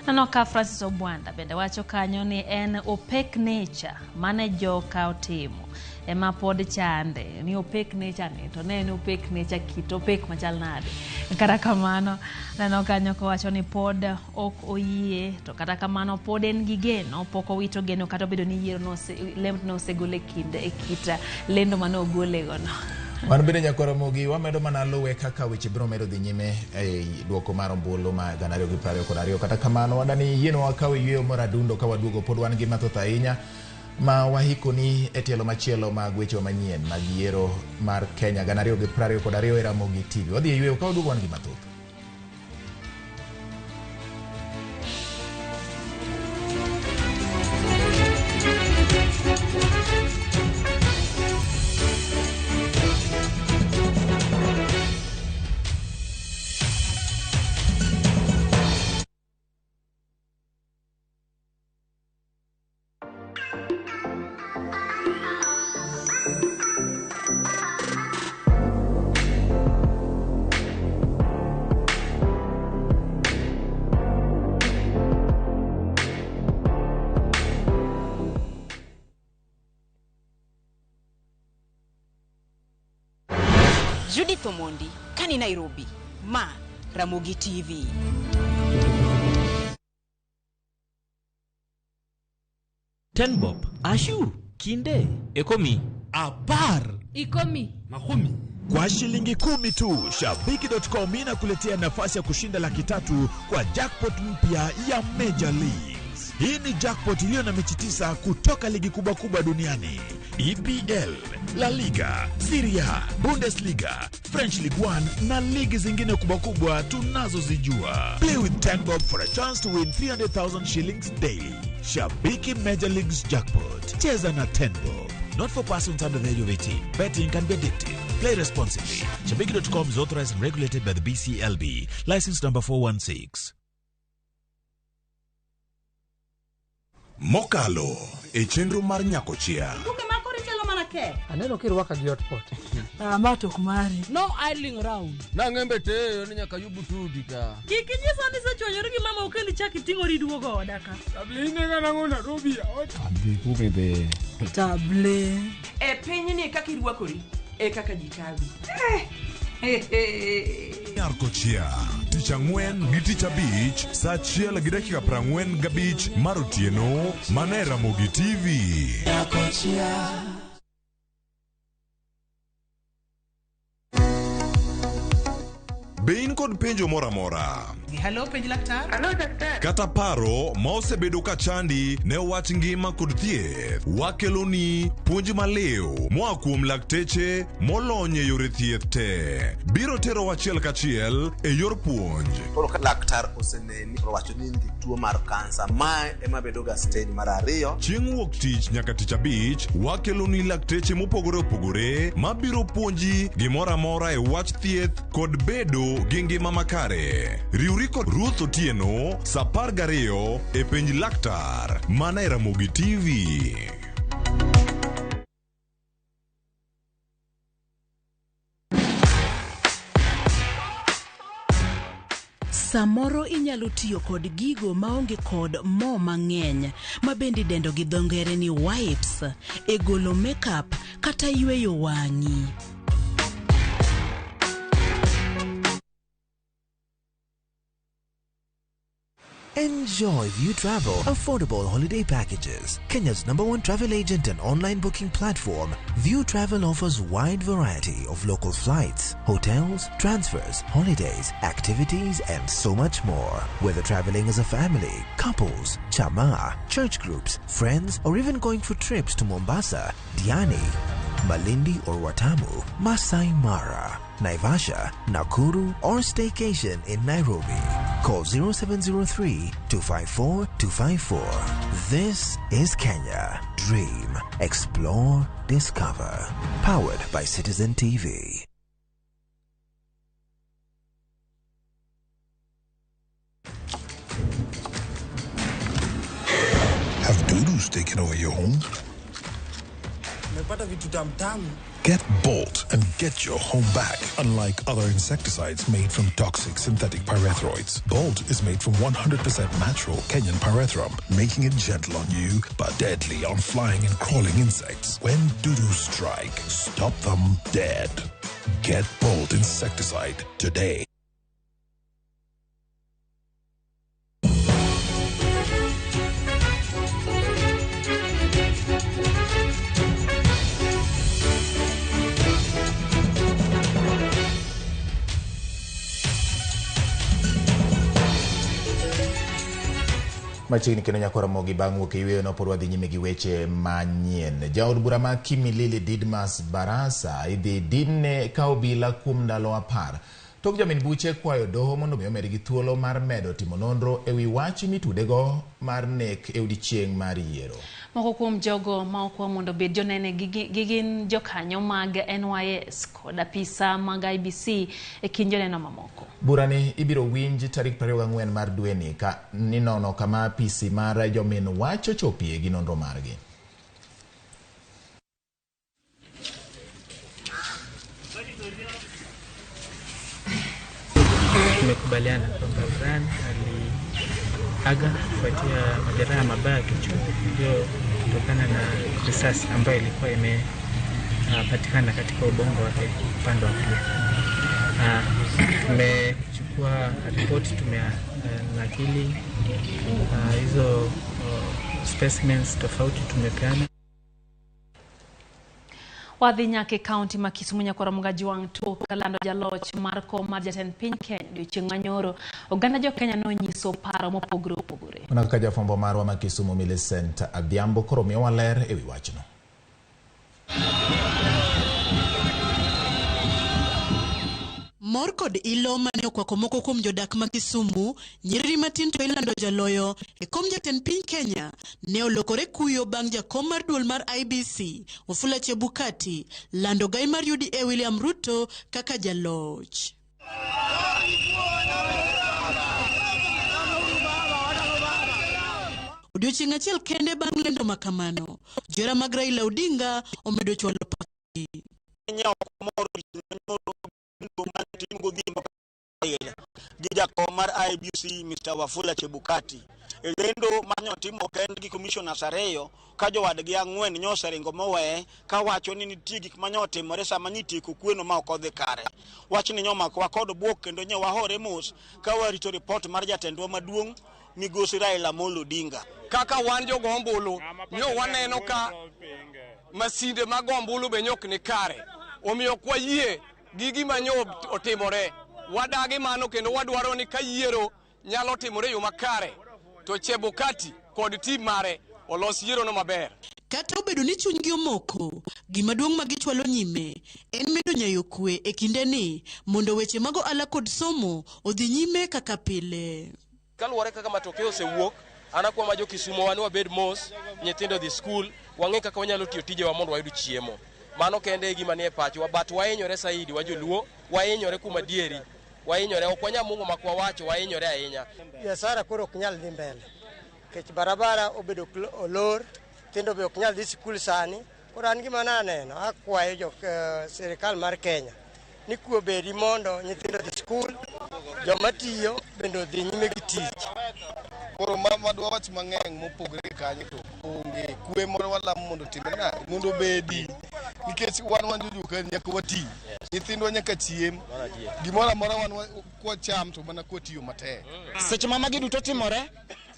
Neno ka Francis Obwanda bende wacho kanyo ni en opek nature mane joka otimo ema pod chande, ni opek nature ni to ne en opek nature kit opek machal nade. Kata kamano neno kanyo kowacho ni pod ok oyie, to kata kamano pod en gi geno, pok owito geno kata obedo ni yiero lendo nosegol e kinde e kit lendo mane ogole gono. Wan bende nyakwar Ramogi wamedo mana luwe kaka weche biro medo dhi nyime e duoko mar ombulu ma 2022. Kata kamano wadani yienwa wakaw yweyo mar adundo ka waduogo pod wan gi mathoth ahinya ma wahikoni e tielo machielo mag weche manyien mag yiero mar Kenya 2022 e Ramogi TV. Wadhi e yweyo ka waduogo wan gi mathoth. Judith Omondi, kani Nairobi, ma Ramogi TV. Tenbob, Ashu, Kinde, Ekomi, Apar, Ikomi, Mahumi. Kwa shilingi 10 tu, Shabiki.com inakuletea nafasi ya kushinda 300,000 kwa jackpot mpya ya Major Leagues. Hii ni jackpot iliyo na mechi 9 kutoka ligi kubwa kubwa duniani: EPL, La Liga, Serie A, Bundesliga, French Ligue 1 na ligi zingine kubwa kubwa tunazozijua. Play with 10 bob for a chance to win 300,000 shillings daily. Shabiki Major Leagues Jackpot. Cheza na 10 bob. Not for persons under the age of 18. Betting can be addictive. Play responsibly. Shabiki.com is authorized and regulated by the BCLB. License number 416. Mokalo e chenro mar Nyakochia. Buge makoro ichalo mana kek. Aneno kirwaka gi hotpot. Ah, ma to ok mari. No idling round. Nang'embe teyo ni nyaka yubu tudi ka. Kik inyisa ni isechwanyori gi mama kendo ichak iting'ori iduogo oda ka. Table inega nang'o Nairobi? Table. Table. E pinyni kaka irwakori e kaka ji kawi. Nyarkochia tich ang'wen gi tich abich saa 1:45 mar otieno mana e Ramogi TV. Nyakochia. Be in kod penjo moro amora? Hello, penj laktar. Hello, daktari. Kata paro ma osebedo ka chandi ne wach ngima kod thieth, wakeloni puonj maliw moa kuom lakteche molony e yore thieth te. Biro tero achiel kachiel e yor puonj. Koro ka laktar oseneni to owacho ni in gi tuo mar kansa, mae ema bedo ga stage mar ariyo. Chieng' wuok tich nyaka tich abich, wakeloni lakteche mopogore opogore mabiro puonji gimoro amora e wach thieth kod bedo gi ngima makare. Riwri kod Ruth Otieno saa 12 e penj laktar mana e Ramogi TV. Samoro inyalo tiyo kod gigo maonge kod mo mang'eny ma bende idendo gi dho ngere ni wipes e golo makeup kata yweyo wang'i. Enjoy View Travel affordable holiday packages. Kenya's #1 travel agent and online booking platform, View Travel offers wide variety of local flights, hotels, transfers, holidays, activities, and so much more. Whether traveling as a family, couples, chama, church groups, friends, or even going for trips to Mombasa, Diani, Malindi or Watamu, Masai Mara, Naivasha, Nakuru, or staycation in Nairobi. Call 0703 254 254. This is Kenya. Dream, explore, discover. Powered by Citizen TV. Have dudus taken over your home? Nimepata vitu tamtamu. Get Bolt and get your home back. Unlike other insecticides made from toxic synthetic pyrethroids, Bolt is made from 100% natural Kenyan pyrethrum, making it gentle on you but deadly on flying and crawling insects. When dudus strike, stop them dead. Get Bolt insecticide today. Machiegni kendo nyako Ramogi bang' wuok e yweyo no pod wadhi nyime gi weche manyien. Jaod bura ma Kimilili Didmas Barasa idhi dinne ka obila kuom ndalo 10. Tok jamin buche kwayo doho mondo mi omedgi thuolo mar medo timo nonro ewi wach mitudego mar nek e odiechieng' mar yiero. Moko kuom jogo ma okwa mondo obed jonene gi gin jokanyo mag NYS kod apisa mag IBC e kind joneno mamoko. Burani ibiro winj tarik 24 mar dweni ka ninono kama apisi mar jomin wach ochopie gi nonro margi. Tumekubaliana kwamba Brian aliaga kufuatia majeraha mabaya kichwa iliyotokana na risasi ambayo ilikuwa imepatikana katika ubongo wake upande wa kulia. Na tumechukua ripoti, tumenakili hizo specimens tofauti tumepeana. Wadhi nyaka e kaunti ma Kisumu nyakwar Mgajwang' tok lando jaloch mar kom mar jatend piny Kenya odiochieng' manyoro. Oganda jo Kenya nonyiso paro mopogore opogore. Mana kaka jafwambo marwa ma Kisumu Millicent Adhiambo koro miyowa ler ewi wachno. Mor kod ilo mane okwako moko kuom jodak ma Kisumu, nyiriri matin to ilando jaloyo e kom jatend piny Kenya ne olokore kuyo bang' jakom mar duol mar IEBC Wafula Chebukati lando gai mar UDA William Ruto kaka jaloch. Odiochieng' achiel kende bang' lendo makamano, johera mag Raila Odinga omedo chwalo pachgi. Gi jakom mar IEBC Mr. Wafula Chebukati e lendo mane otimo kend gi commissioners ariyo ka jowadgi ang'wen nyoseringo moweye kawacho ni nitie gik mane otimore sama nitieko kweno ma ok odhi kare. Wachni nyomakowa kod bwok kendo nye wahore mos ka warito ripot mar jatendwa maduong' migosi Raila Amolo Odinga. Kaka wan jogo ombulu nyo waneno ka masinde mag ombulu be nyok ni kare, omiyo ok wayie gi gima nyo otimore. Wadagi mano kendo wadwaro ni ka yiero nyalo timore e yo makare to Chebukati kod tim mare olos yierono maber. Kata obedo ni chunygi omoko, gima duong' ma gichwalo nyime en medo nyayo kwe e kindeni mondo weche mag ohala kod somo odhi nyime kaka pile. Kaluwore kaka matokeo osewuok, an akwa ma jo Kisumu wan wabed mos, nyithindo dhi skul, wang'e kaka wanyalo tiyo tijewa mondo wayud chiemo. Mano kende e gima nie pachwa, but wahinyore saidi wa joluo, wahinyore kuom adieri, wahinyore, ok wanyal mungo mak wawacho, wahinyore ahinya. Biashara koro ok nyal dhi mbele nikech barabara obedo olor, nyithindo be ok nyal dhi sikul sani. Koro an gima naneno, akwayo jo sirikal mar Kenya ni kwe obedi mondo nyithindo odhi sikul, joma tiyo bende odhi nyime gi tich. Koro ma dwa wach mang'eny mopogore gi kanyo to onge kwe moro walamo mondo otimre nade mondo obedi nikech wan wan jojuka nyaka wati, nyithindwa nyaka chiem, gimoro amora wan kwacham to mana kwatiyo matek. Seche ma magi duto timore,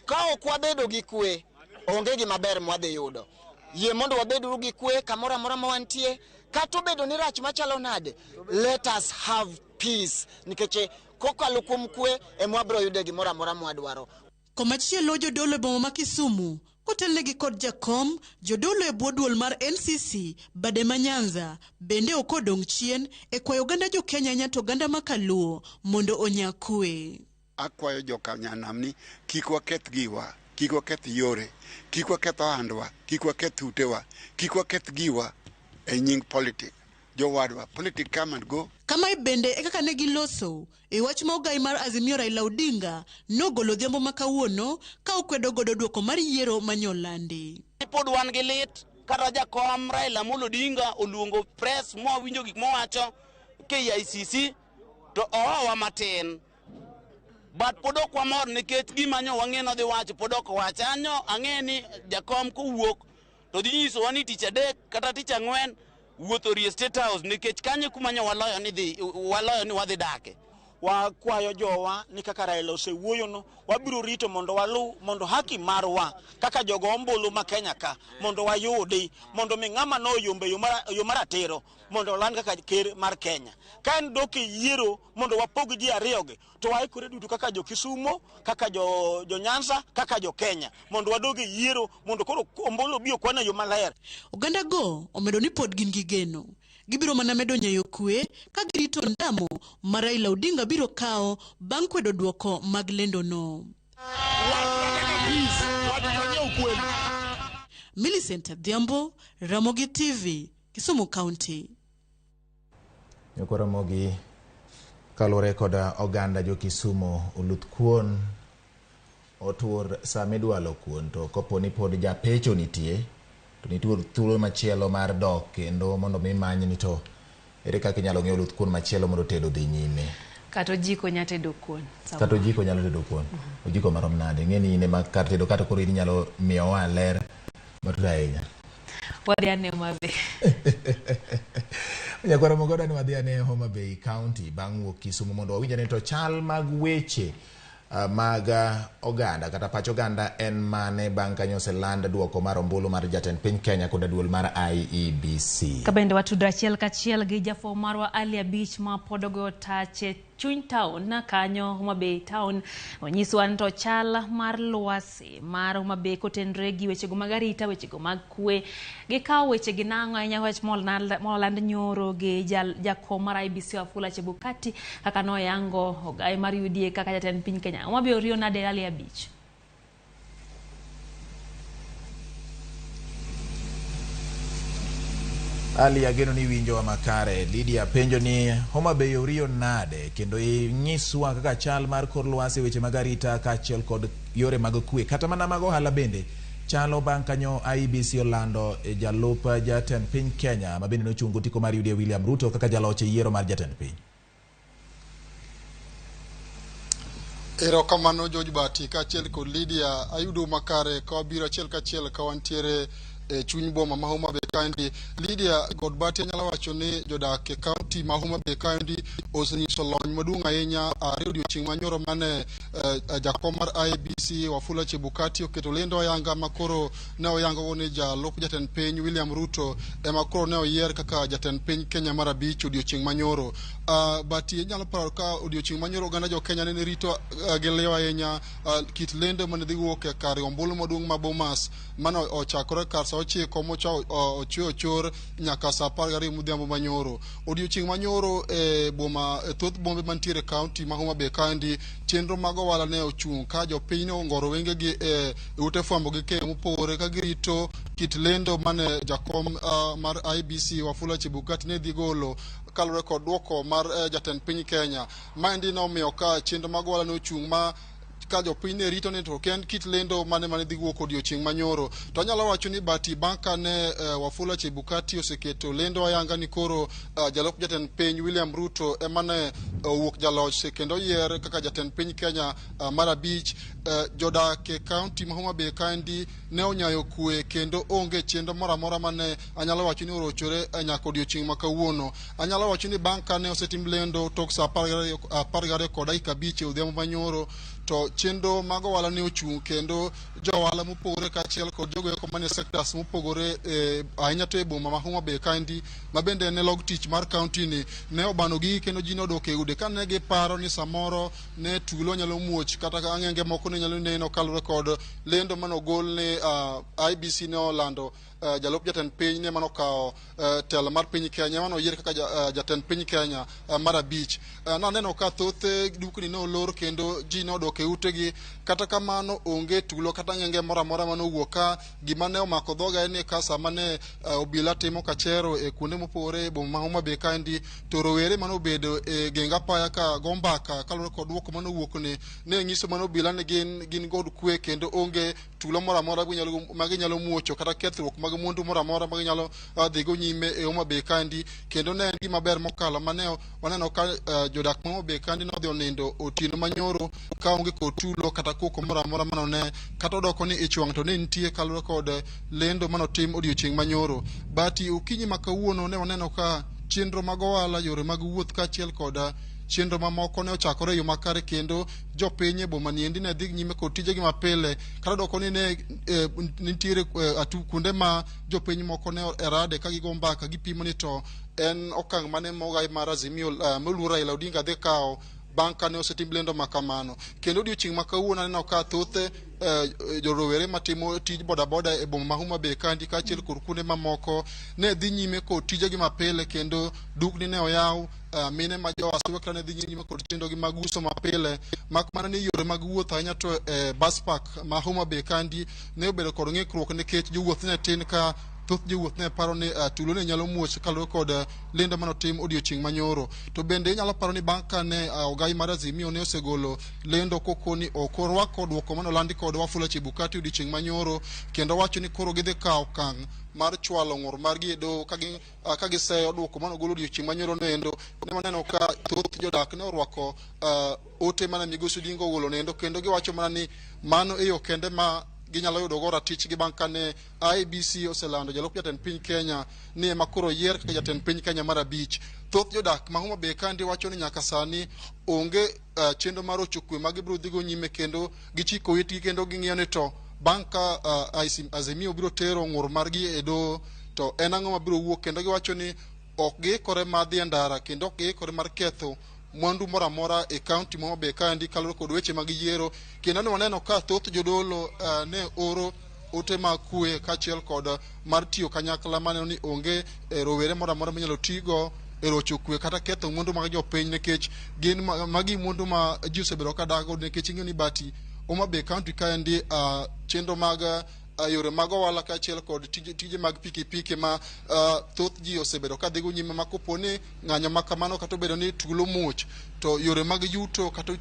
ka ok wabedo gi kwe, onge gima ber mwadhi yudo. Yie mondo wabed gi kwe kamoro amora ma wantie, kata obedo ni rach machalo nade, let us have peace, nikech kokalo kuom kwe ema wabiro yude gimoro amora mwadwaro. Komachielo jodolo e boma ma Kisumu kotelnegi kod jakom jodolo e bwo duol mar NCC bade ma Nyanza bende ok odong' chien e kwayo oganda jo Kenya ahinya to oganda ma Kaluo mondo onya kwe. Akwayo joka nyanam ni kik waketh giwa, kik waketh yore, kik waketh ohandwa, kik waketh utewa, kik waketh giwa e nying politik. Jowadwa, politik come and go. Kamae bende e kaka ne giloso e wach ma ogai mar Azimio Raila Odinga nogolo odhiambo ma kawuono ka okwedo godo duoko mar yiero manyolandi. Pod wan gi lit kata jakom Raila Amolo Odinga oluongo press mwawinjo gik mowacho KICC to ohowa matin. But pod ok wamor nikech gima nyo wang'e nodhi wacho pod ok owacho. An nyo ang'e ni jakom kowuok to dhi nyisowa ni tich adek kata tich ang'wen wuoth orie State House nikech kanyo kuma nyo waloyo ni dhi waloyo ni wadhi dake. Wakwayo jowa ni kaka Raila osewuoyono, wabiro rito mondo walu mondo haki marwa kaka jogo ombulu ma Kenya ka mondo wayudi mondo mi ng'ama noyombe yo maratiro mondo oland kaka ker mar Kenya. Ka en dok e yiero mondo wapog ji ariyogi to waikore duto kaka jo Kisumo, kaka jo Nyanza, kaka jo Kenya mondo wadog e yiero mondo koro ombulu obi okwan e yo maler. Oganda go omedo ni pod gin gi geno. Gibiro mana medo nyayo kwe ka girito ndamo ma Raila Odinga biro kawo bang' kwedo duoko mag lendono. Millicent Adhiambo, Ramogi TV, Kisumu County. Nyoko Ramogi kaluwore kod oganda jo Kisumu oluth kuon otur sama idwalo kuon to kopo ni pod japecho nitie to nitie thuolo machielo mar dok kendo mondo mi many ni to ere kaka inyalo ng'iew oluth kuon machielo mondo tedo odhi nyime. Kata ojiko nyalo tedo kuon. Kata ojiko nyalo tedo kuon. Ojiko marom nade? Ing'e ni in ema kar tedo kata koro in inyalo miyowa ler matut ahinya. Wadhi ane madhi. Nyakwara Mogoda ni wadhi ane Homa Bay County bang' wuok Kisumu mondo wawinj ane to chal mag weche mag oganda kata pach oganda en mane bang' kanyo oseland duoko mar ombulu mar jatend piny Kenya koda duol mar IEBC. Kabende watudre achiel kachiel gi jafwambo marwa Ali Abich ma pod ogoyo tache chuny town kanyo Homa Bay town onyiswa ni to chal mar lwasi mar Homa Bay kotenre gi wechego mag arita, wechego mag kwe, gikawo weche gi nang'o ahinya wach moland nyoro gi jakom mar IEBC Wafula Chebukati kaka noyango ogaye mar UDA kaka jatend piny Kenya. Homa Bay oriyo nade Ali Abich? Ali, ageno ni winjowa makare. Lydia penjo ni Homa Bay oriyo nade kendo inyiswa kaka chal mar kor lwasi, weche mag arita kaachiel kod yore mag kwe kata mana mag ohala bende chalo bang' kanyo IEBC olando jalup jatend piny Kenya ma bende nochung' otiko mar UDA William Ruto kaka jaloch e yiero mar jatend piny. Erokamano George Bati kaachiel kod Lydia. Ayudo makare ka wabiro achiel kachiel ka wantiere e chuny boma ma Homa Bay County. Lydia Godbati anyalo wacho ni jodak e county ma Homa Bay County osenyiso lony maduong' ahinya are odiochieng' manyoro mane jakom mar IEBC Wafula Chebukati oketo lendo ayanga makoro ne oyango ni jalup jatend piny William Ruto ema koro ne oyier kaka jatend piny Kenya mar abich odiochieng' manyoro. Bati inyalo paro ka odiochieng' manyoro oganda jo Kenya ne rito gi liw ahinya kit lendo mane dhi wuok e kar ombulu maduong' ma Bomas mane ochakore kar saa 9 mochako ochwe ochor nyaka saa 12 modhiambo manyoro. Odiochieng' manyoro e boma e thoth bombe mantiere county ma Homa Bay County chenro mag ohala ne ochung' ka jopiny ne ongoro wengegi e ute fwambo gi keyo mopogore ka girito kit lendo mane jakom mar IEBC Wafula Chebukati ne dhi golo kaluwore kod duoko mar jatend piny Kenya. Maendi nomiyo ka chenro mag ohala ne ochung' ma ka jopiny ne rito ni to en kit lendo mane mane dhi wuok odiochieng' manyoro. To anyalo wacho ni Bati bang' kane Wafula Chebukati oseketo lendo ayanga ni koro jalup jatend piny William Ruto ema ne owuok jaloch kendo oyier kaka jatend piny Kenya mar abich, jodak e county ma Homa Bay County ne onyayo kwe kendo onge chenro moro amora mane anyalo wacho ni orochore nyaka odiochieng' ma kawuono. Anyalo wacho ni bang' kane osetim lendo tok saa 12 kod dakika 5 odhiambo manyoro to chenro mag ohala ne ochung' kendo jo ohala mopogore kaachiel kod jogo eko manie sectors mopogore ahinya to e boma ma Homa Bay County ma bende en e log tich mar county ni ne obano gigi kendo ji nodok e ude kane giparo ni samoro ne tulo nyalo muoch kata ka ang'enge moko ne nyalo neno kaluwore kod lendo mane ogol ni IEBC ne olando jalup jatend piny ne mano okawo telo mar piny Kenya mano oyier kaka jatend piny Kenya mar abich. Naneno ka thoth dukni ne olor kendo ji nodok e utegi. Kata kamano onge tulo kata ng'enge moro amora mane owuok ka gima ne omako dhoga en ni ka sama ne obila timo kachero e kuonde mopogore e boma ma Homa Bay County to rowere mane obedo e geng apaya ka go mbaka kaluwore kod duoko mane owuok ni ne nyiso mane obila ni gin kod kwe kendo onge tulo moro amora ma ginyalo muocho kata kethruok mag mwandu moro amora ma ginyalo dhigo nyime e Homa Bay County. Kendo ne en gima ber mokalo mane waneno ka jodak ma Homa Bay County nodhi onindo otieno manyoro ka onge kod tulo kata koko moro amora manone kata odoko ni ich wang' to ne nitie kaluwore kod lendo manotim odiochieng' manyoro. Bati okinyi ma kawuono ne waneno ka chenro mag ohala, yore mag wuoth kaachiel kod chenro mamoko ne ochakore e yo makare kendo jopiny e boma niendi ne dhi nyime kod tijegi mapile kata doko ni ne nitiere kuonde ma jopiny moko ne erade ka gigo mbaka gipimo ni to en okang' mane mogai mar Azimio moluor Raila Odinga dhi kawo bang' kane osetim lendo ma kamano. Kendo odiochieng' ma kawuono aneno ka thoth jorowere matimo tij bodaboda e boma ma Homa Bay County kaachiel kod kuonde mamoko ne dhi nyime kod tijegi mapile kendo dukni ne oyaw. Mine ma jo aswekra ne dhi nyime kod chenrogi mag uso mapile mak mana ni yore mag wuoth ahinya to e bus park ma Homa Bay County ne obedo kod ng'ikruok nikech jowuoth ne tin ka thoth jowuoth ne paro ni tulo ne nyalo muoch kaluwore kod lendo manotim odiochieng' manyoro. To bende inyalo paro ni bang' kane ogai mar Azimio ne osegolo lendo kokoni ok orwako duoko manolandi kod Wafula Chebukati odiochieng' manyoro kendo wacho ni koro gidhi kawo okang' mar chwalo ng'ur margi e doho ka giseyo duoko manogol odiochieng' manyoro noendo. Ne waneno ka thoth jodak ne orwako ote mane migosi Odinga ogolo noendo kendo giwacho mana ni mano e yo kende ma ginyalo yudo go ratichgi bang' kane IEBC oselando jalup jatend piny Kenya ni ema koro yier kaka jatend piny Kenya mar abich. Thoth jodak ma Homa Bay kandi wacho ni nyaka sani onge chenro mar rocho kwe ma gibiro dhigo nyime kendo gichiko itgi kendo ging'iyo ni to bang' ka Azimio biro tero ng'ur margi e doho to en ang'o mabiro wuok kendo giwacho ni ok giikore mar dhi e ndara kendo ok giikore mar ketho mwandu moro amora e kaunti ma Homa Bay kaendi kaluwore kod weche mag yiero kendo ne waneno ka thoth jodolo ne oro ote mag kwe kaachiel kod mar tiyo kanyakla maneno ni onge rowere moro amora minyalo tigo e rocho kwe kata ketho mwandu mag jopiny nikech gin magi mwandu ma ji osebedo ka dak godo nikech ing'eyo ni bati Homa Bay kaunti kaendi chenro mag yore mag ohala kaachiel kod tije mag pikipiki ma thoth ji osebedo ka dhigo nyime ma kopo ni ng'anyo ma kamano kata obedo ni tulo muoch to yore mag yuto kata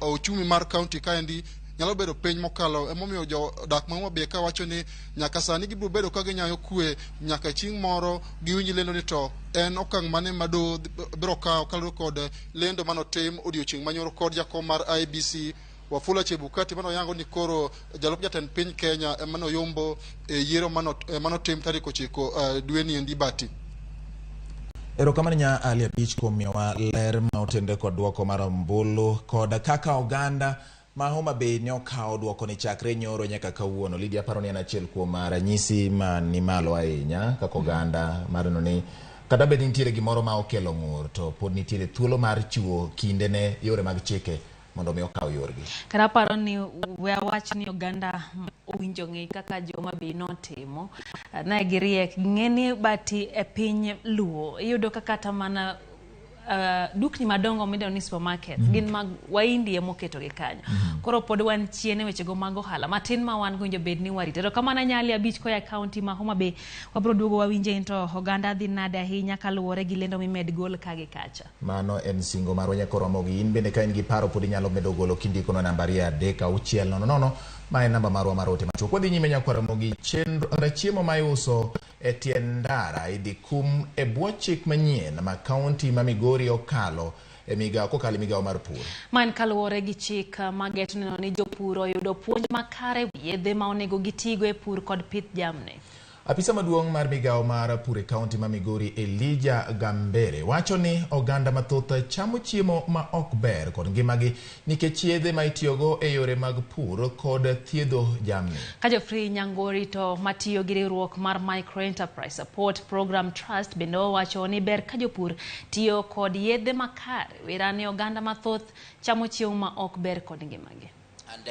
uchumi mar kaunti kaendi nyalo bedo piny mokalo. Emomiyo jodak ma Homa Bay ka wacho ni nyaka sani gibiro bedo ka ginyayo kwe nyaka chieng' moro giwinj lendo ni to en okang' mane ma doho biro kawo kaluwore kod lendo manotim odiochieng' manyoro kod jakom mar IEBC Wafula Chebukati manoyango ni koro jalup jatend piny Kenya ema noyombo e yiero manotim tarik 9 dweni endi bati. Erokamano nya Ali Abich kuom miyowa ler ma otenore kod duoko mar ombulu kod kaka oganda ma Homa Bay ne okawo duoko ni chakre nyoro nyaka kawuono. Lydia, aparo ni en achiel kuom ranyisi ma ni malo ahinya kaka oganda mar neno ni kata bed ni nitiere gimoro ma okelo ng'ur to pod nitiere thuolo mar chiwo kinde ne yore mag chike mondo mi okaw yorgi. Kata aparo ni we awach ni oganda owinjo ng'e kaka jo Homa Bay notimo ne giriek ng'e ni bati e piny Luo iyudo ka kata mana dukni madongo midendo ni supermarkets gin mag Wahindi emoketo gi kanyo. Koro pod wan chien e wechego mag ohala matin ma wan go bed ni warito. Erokamano Nyali Abich koa e kaunti ma Homa Bay. Wabiro duogo wawinje into oganda dhi nade ahinya kaluwore gi lendo mimed gol ka gi kacha. Mano en singo marwa nyakoro Ramogi. In bende ka in gi paro pod inyalo medo golo kindikonwa namba 2 3 6 0 0 ma en namba marwa mar ote machuok. Wadhi nyime nyakwar Ramogi, chenro chiemo ma iuso e tie ndara idhi kum e bwo chik manyien ma kaunti ma Migori okalo e migawo kokalo e migawo mar pur. Ma en kaluwore gi chik mageto neno ni jopur oyudo puonj makare yedhe ma onego gitigo e pur kod pith jamni. Apisa maduong' mar migawo mar pur e kaunti ma Migori Elijah Gambere wacho ni oganda mathoth chamo chiemo ma ok ber kod ngimagi nikech yedhe ma itiyogo e yore mag pur kod thiedho jamni. Ka Geoffrey Nyangori to matiyo gi riwruok mar Micro Enterprise Support Program Trust bende owacho ni ber ka jopur tiyo kod yedhe makare wera ni oganda mathoth chamo chiemo ma ok ber kod ngimagi. And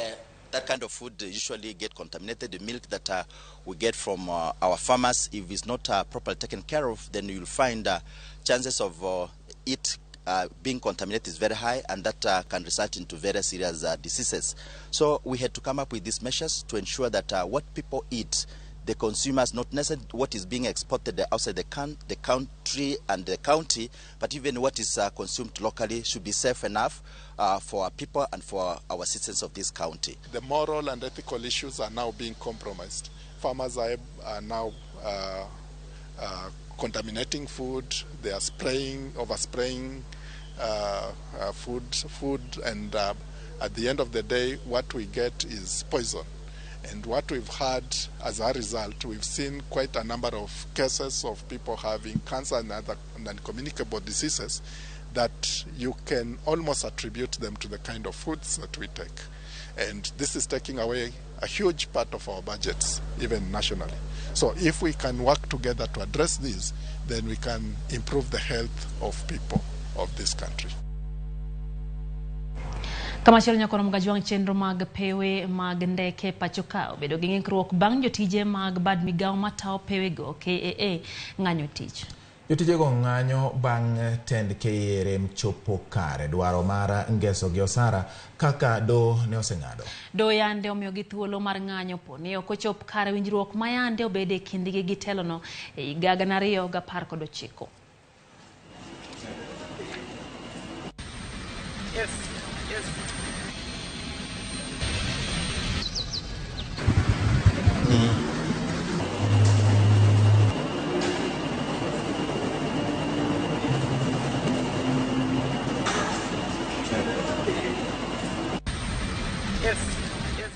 that kind of food usually get contaminated. The milk that we get from our farmers, if it's not properly taken care of, then you'll find chances of it being contaminated is very high, and that can result into very serious diseases. So we had to come up with these measures to ensure that what people eat, the consumers, not necessarily what is being exported outside the country and the county, but even what is consumed locally should be safe enough for our people and for our citizens of this county. The moral and ethical issues are now being compromised. Farmers are now contaminating food. They are spraying, overspraying food, and at the end of the day, what we get is poison. And what we've had as a result, we've seen quite a number of cases of people having cancer and other non-communicable diseases that you can almost attribute them to the kind of foods that we take. And this is taking away a huge part of our budgets, even nationally. So if we can work together to address this, then we can improve the health of people of this country. Kamachielo nyakoro Mgajwang' chenro mag pewe mag ndeke pacho ka obedo gi ng'ikruok bang' jotije mag bad migawo matayo pewego KAA ng'anyo tich. Jotijego ng'anyo bang' tend KAA rem chopo kare dwaro mar ngeso gi osara kaka doho ne oseng'ado. Doho yande omiyogi thuolo mar ng'anyo po ni ok ochop kare winjruok ma yande obede e kindgi gi telono e higa 2019. Yes. Yes. Yes. Yes.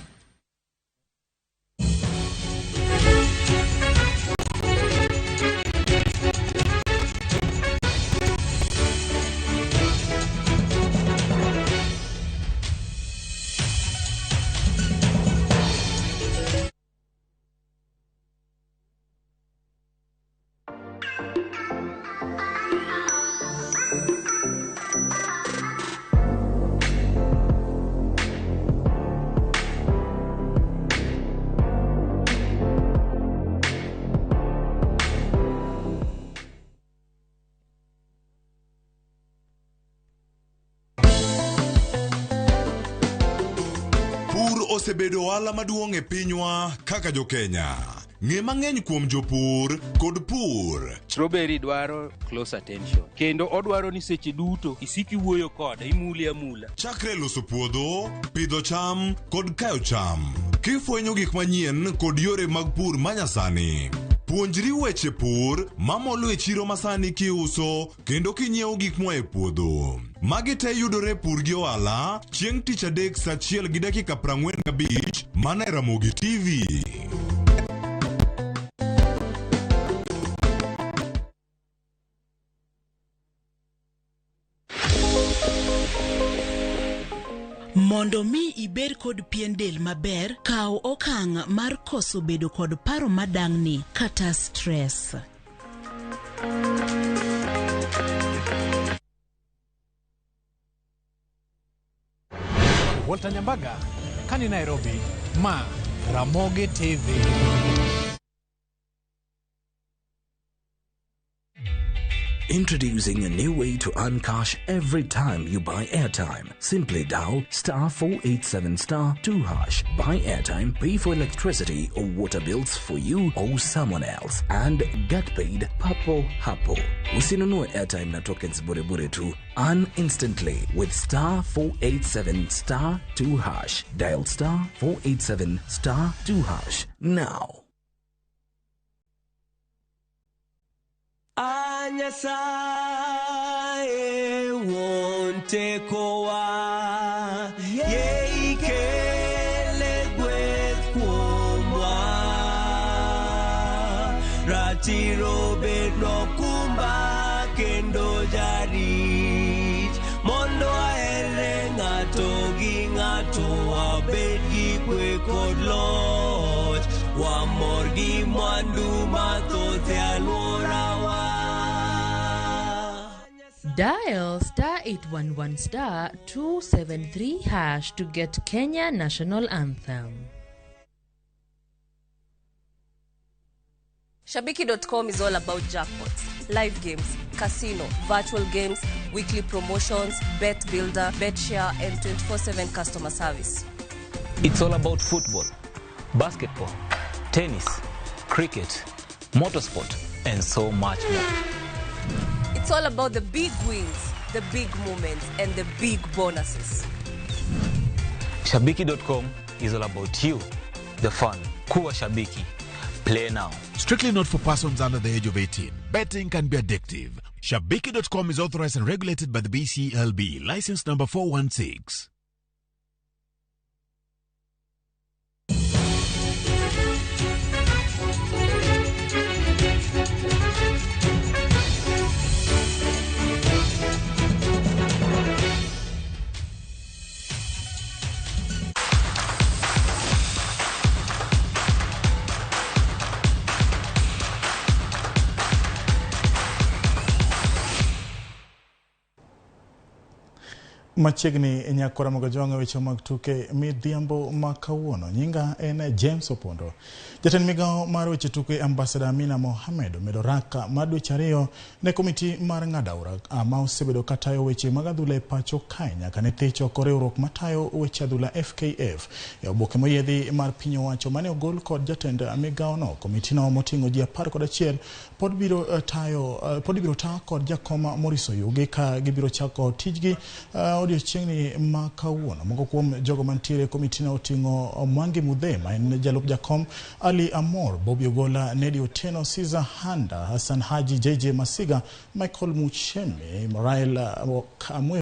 osebedo ohala maduong' e pinywa kaka jo-Kenya. Ng'e mang'eny kuom jopur kod pur. Strawberry dwaro close attention kendo odwaro ni seche duto isik iwuoyo kode imule amula. Chakre loso puodho, pidho cham kod kayo cham. Kifwenyo gik manyien kod yore mag pur manyasani. Puonjri weche pur mamolo e chiro masani kiuso kendo kinyiewo gik moa e puodho. Magi te yudore e Pur gi Ohala chieng' tich adek saa 1:45 mana e Ramogi TV. Mondo mi ibed kod pien del maber, kaw okang' mar koso bedo kod paro madang'ni kata stress. Walter Nyambaga, kani Nairobi, ma Ramogi TV. Introducing a new way to earn cash every time you buy airtime. Simply dial star 487 star 2 hash. Buy airtime, pay for electricity or water bills for you or someone else, and get paid papo hapo. Usinunue airtime na tokens bure bure tu. Earn instantly with star 487 star 2 hash. Dial star 487 star 2 hash now. Nyasaye wuon tekowa, yie ikele gweth kuomwa. Ratiro bednwa okumba kendo jarit, mondo waherre ng'ato gi ng'ato, wabed gi kwe kod loch, wamor gi mwandu mathoth e alworawa. Dial star 811 star 273 hash to get Kenya National Anthem. Shabiki.com is all about jackpots, live games, casino, virtual games, weekly promotions, bet builder, bet share, and 24/7 customer service. It's all about football, basketball, tennis, cricket, motorsport, and so much more. It's all about the big wins, the big moments, and the big bonuses. Shabiki.com is all about you, the fun. Kuwa Shabiki. Play now. Strictly not for persons under the age of 18. Betting can be addictive. Shabiki.com is authorized and regulated by the BCLB. License number 416. Machiegni nyakora Mogajwang' weche mag tuke midhiambo ma kawuono. Nyinga en James Opondo. Jatend migawo mar weche tuke Ambassador Amina Mohamed omedo raka mar dweche 2 ne komiti mar ng'ado aora ma osebedo katayo weche mag adhula e pacho kae nyaka ne thich oko riwruok matayo weche adhula FKF. E oboke moyiedhi mar piny owacho mane ogol kod jatend migawono, komitino moting'o ji 11 pod biro ta kod jakom Maurice Oyugi ka gibiro chako tijgi odiochieng'ni ma kawuono. Moko kuom jogo mantiere e komitino oting'o Mwangi Mudhe ma en jalup jakom, Ali Amor, Bobby Ogola, Nedi Otieno, Caesar Handa, Hassan Haji, JJ Masiga, Michael Muchemi, Morael Kamwe